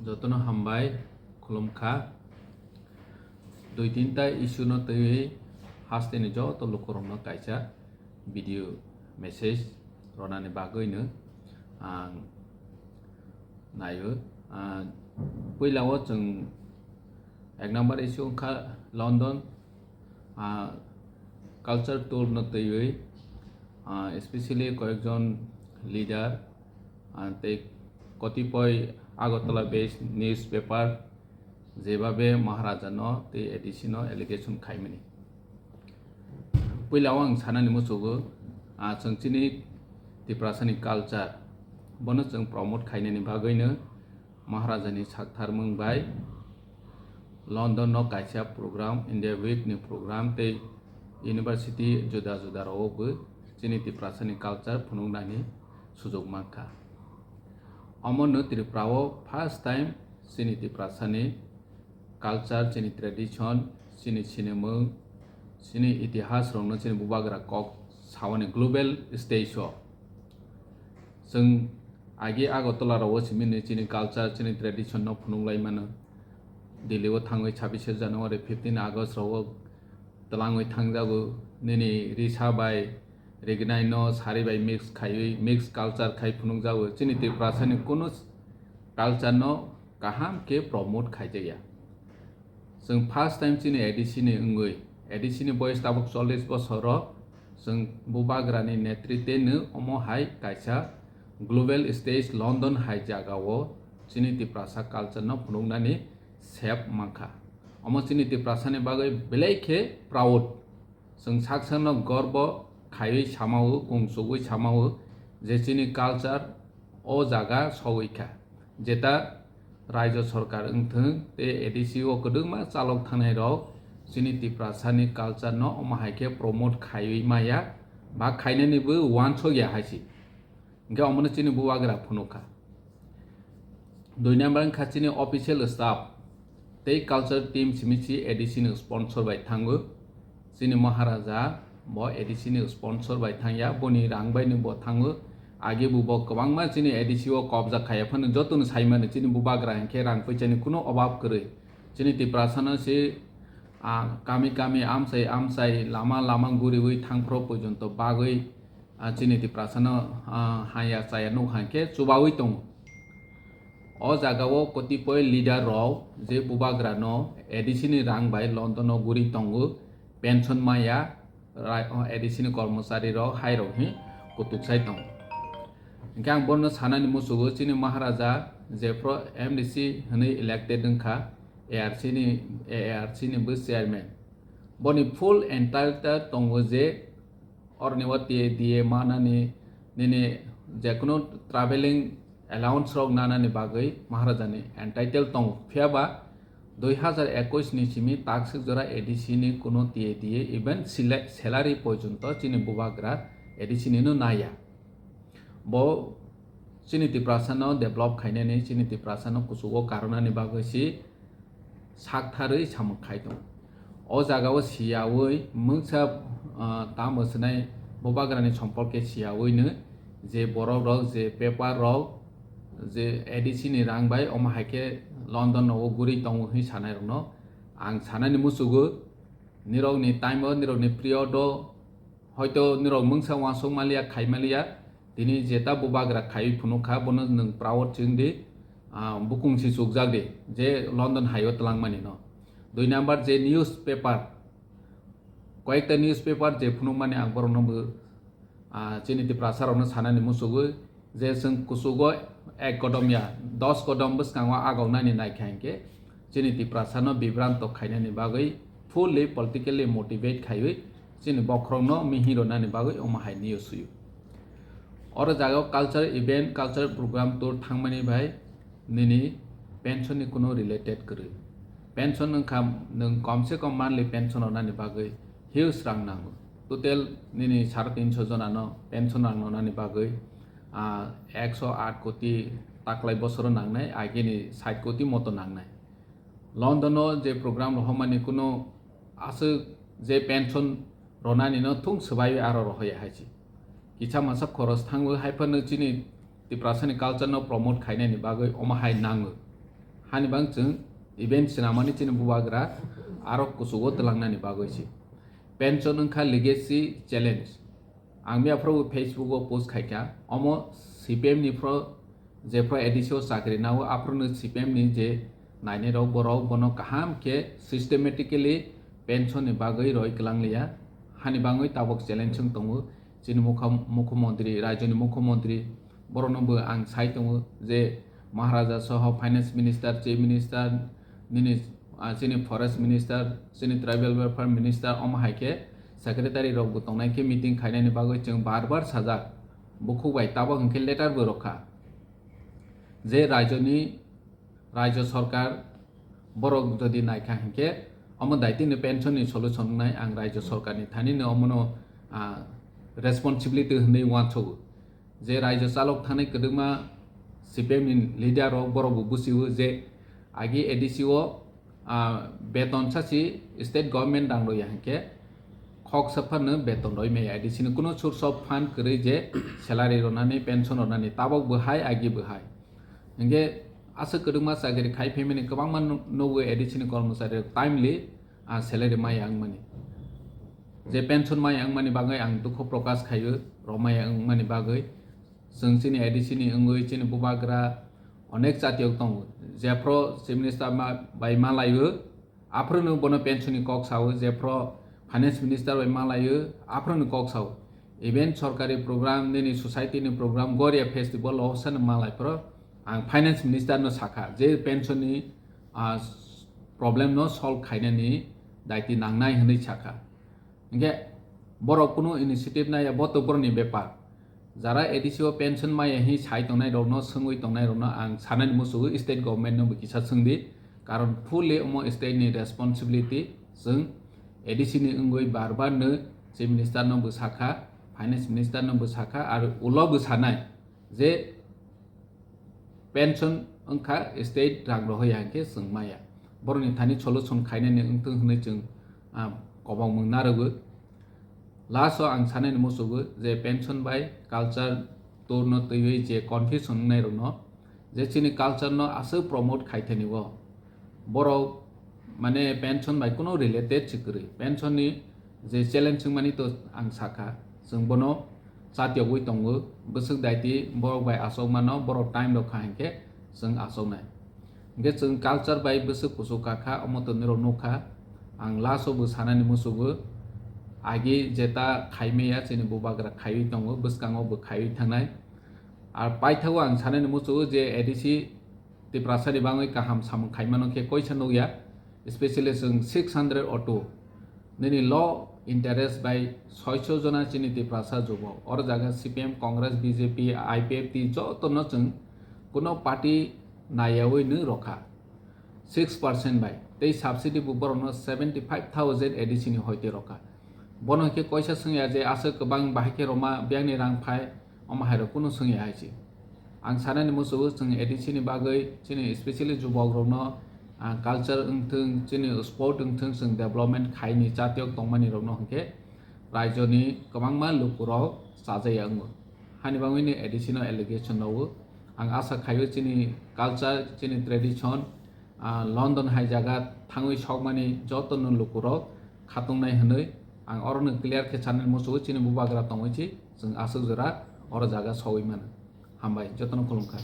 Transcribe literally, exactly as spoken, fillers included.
Jotono hambai khulumkha. Dui tinta issue no twiwi hasteni joto lukurokno kaisa video message ronani bagwino ang naio. Ah, puilao chwng ek number issue wngkha London, ah, culture tour no twiwi, ah, especially koyekjon leader, ah, tei kotipoi Agartala based newspaper jebabe Maharaja no tei A D C no allegation khaimani. Puila o ang sanani muchugo, ah, chwng chini Tiprasani culture bono chwng promote khainani bagwino Maharaja ni saktharmung bai London no kaisa program, India Week ni program tei university juda juda rok bo chini Tiprasani culture phunuknani sujuk mankha. Omono Tripura o first time chini Tiprasani culture, chini tradition, chini sinimung, chini itihas rokno chini bubagra kok sawani global stage o. Chwng agi Agartala rok o simi ni chini culture, chini tradition no phunuk lai mano. Delhi o thangwi chhabishe January, fifteen August rok o twlangwi thangjago. Nini risa bai rignai no sari bai mix khaiwi, mix culture khai phunukjago. Chini Tiprasani kunu culture no kaham khe promote khaijakya. Chwng first time chini A D C ni wngwi, A D C ni boyes tabuk chollish bosor o, chwng bubagra ni netritwe no omo hai kaisa global stage London hai jaga o chini Tiprasa culture no phunuknani sep mankha. Omo chini Tiprasa ni bagwi belai khe proud. Chwng sak sakno gorbo khaiwi samao, kungsugwi samao je chini culture o jaga sogwi kha. Jeta Raijo sorkar wngthwng tei A D C o kwdwkma chalok thangnai rok chini Tiprasani culture no omo hai khe promote khaiwi maya ba khainani bo uansuk ya hai se. Hingke omono chini bubagra phunukha. Dui number wngkha chini official staff tei culture team simi si A D C ni sponsor bai thango. Chini Maharaja bo A D C ni sponsor bai thangya, boni rang bai ni bo thango. Age bo bo kwbangma chini A D C o kobja khaiya phano jotono saimani chini bubagra hingke rang puisani kuno obab kwrwi. Chini Tiprasano se, ah, kami kami amchai amchai lama lama guriwi thangphro pojonto bagwi, ah, chini Tiprasano, ah, haya chaya nuk hangke chubawi tongo. O jaga o kotipoi leader rok je bubagra no A D C ni rang bai London o guri tongo, pension maya, rai-, o A D C ni kormochari rok hai rok hi kutuk sai tongo. Hingke ang bono sanani musugo chini Maharaja jephro M D C hwnwi elected wngkha, A R C ni, A R C ni bo chairman. Boni full entitled tongo je oroni o T A D A manani, nini jekunu traveling allowance rok nanani bagwi Maharaja ni entitled tongo. Phiya ba dui hazar ekush ni simi takswk jora A D C ni kuno T A D A even sila-, salary porjonto chini bubagra A D C ni no naya. Bo chini Tiprasa no develop khainani, chini Tiprasa no kuchugo karwnani bagwi si saktharwi samung khai tongo. O jaga o siyawi mungsa, ah, tamo swnai bubagra ni somporke siyawi no je borok rok je paper rok je A D C ni rang bai omo hai khe London o guri tongo hwnwi sanai rok no ang sanani musugo. Nirok ni time o, nirok ni period o hoito nirok mungsa uansuk maliya, khai maliya, tini jeta bubagra khaiwi phunuk kha, bono nwng proud chwng di, ah, bukung si chukjak di, je London hai o twlangmani no. Dui number je newspaper, koyekta newspaper je phunukmani ang borokno bo, ah, chini Tiprasa rokno sanani musugo je chwng kuchugo ek kodom ya, dos kodom bwskango agoknani naikha hinkhe chini Tiprasa no bibranto khainani bagwi fully politically motivate khaiwi chini bokhorokno mihi rwnani bagwi omo hai news suyo. Oro jagao culture event, culture program tour thangmani bai nini pension ni kuno related kwrwi. Pension wngkha nwng kom se kom monthly pension rwnani bagwi huge rang nango. Total nini sare tinso jona no pension rang rwnani bagwi, ah, ekso aat koti taklai bosoro nangnai, agini sait koti moto nangnai. London o je program rohormani kuno aswk je pension ronani no thung swbaiwi aro rohoya hai se. Kisa masa khoros thango hai phano chini Tiprasani culture no promote khainani bagwi omo hai nango. Hani bang chwng event swnamani chini bubagra aro kuchugo twlangnani bagwi se. Pension wngkha legacy challenge. Ang miyaphuru Facebook o post khaikha, omo C P M ni phro, jephru A D C o chakri nao, aphuru no C P M ni je nainai rok, borok bono kaham khe systematically pension ni bagwi roi kwlang liya. Hani bangwi tabok challenge wng tongo chini mukha-, mukhyamantri, rajyoni mukhyamantri, borokno bo ang sai tongo je Maharaja soho finance minister, chief minister, nini, ah, chini forest minister, chini tribal welfare minister, omo hai khe secretary rok bo tongnai khe meeting khainani bagwi chwng bar bar sajak. Bukhuk bai tabok hinkhe letter bo rwkha je rajyoni, rajya sarkar borok jodi naikha hinkhe omo daitino pension ni solution wngnai ang rajya sarkar ni thani no omono, ah, responsibility hwnwi uansugo. Je rajya chalok thani kwdwkma C P M ni leader rok borok bo busiwo je agi A D C o, ah, beton sachi state government rang rwya hinkhe khok saphano beton roi maya A D C ni kuno source of fund kwrwi je salary rwnani, pension rwnani, tabok bo hai, agi bo hai. Hinkhe aswk kwdwkma chakri khai phaimani kwbangma nu-, nugo A D C ni kormochari rok timely, ah, salary maya wngmani. Je pension maya wngmani bagwi ang dukhu prokash khaio, rok maya wngmani bagwi. Chwng chini A D C ni wngwi chini bubagra onek chatiyok tongo. Jephru chief minister ma-, bai malaio, aphuru no bono pension ni kok sao, jephru finance minister bai malaio, aphuru no kok sao. Even sorkari program, nini society ni program, Goria festival o sano malai phuru ang finance minister no sakha, je pension ni, ah, problem no solve khainani daiti nangnai hwnwi sakha. Hinkhe borok kunu initiative naiya, bo to borokni bepar. Jara A D C o pension maya hi sai tongnai rokno, swngwi tongnai rokno ang sanani musugo, state government no bo kisa swngdi, karon fully omo state ni responsibility. Chwng A D C ni wngwi bar bar no chief minister no bo sakha, finance minister no bo sakha, aro ulo bo sanai je pension wngkha state rang rohoya hinkhe chwng maya. Borokni thani solution khainani wngthung hwnwi chwng, ah, kobongmung narwgo. Last o ang sanani musugo je pension bai culture tour no twiwi je confusion wngnai rokno, je chini culture no aswk promote khaithani o. Borok mane pension bai kuno related se kwrwi. Pension ni je challenge wngmani to ang sakha, chwng bono chatiyogwi tongo. Bwswk daiti borok bai achokmano, borok time rok kha hinkhe chwng achoknai. Hinkhe chwng culture bai bwswk kuchuk kakha, omo to nirok nukha. Ang last o bo sanani musugo, agi jeta khaimaya chini bubagra khaiwi tongo, bwskango bo khaiwi thangnai. Ar paithago ang sanani musugo je A D C Tiprasa ni bangwi kaham samung khaimano khe koisa nukya, especially chwng six hundred auto nini low interest bai soicho jona chini Tiprasa jubo. Oro jaga C P M, Congress, B J P, I P F T jotono chwng kuno party naiyawi nw rokha six percent bai. Tei subsidy bo borokno seventy five thousand A D C ni hoite rokha. Bono khe koisa swngya je aswk kwbang bahai khe roma biyangni rang phai, omo hai rok kunu swngya hai se. Ang sanani musugo chwng A D C ni bagwi chini specially jubok rokno, ah, culture wngthung, chini sport wngthung, chwng development khaini chatiyok tongmani rokno hinkhe raijoni kwbangma lukurok chajaya wngo. Hani bangwini A D C no allegation rwo. Ang asa khaio chini culture, chini tradition, ah, London hai jaga thangwi sokmani jotono lukurok khatungnai hwnwi ang orono clear khe sanani musugo chini bubagra tongwi si chwng aswk jora oro jaga sogwi mano. Hambai, jotono khulumkha.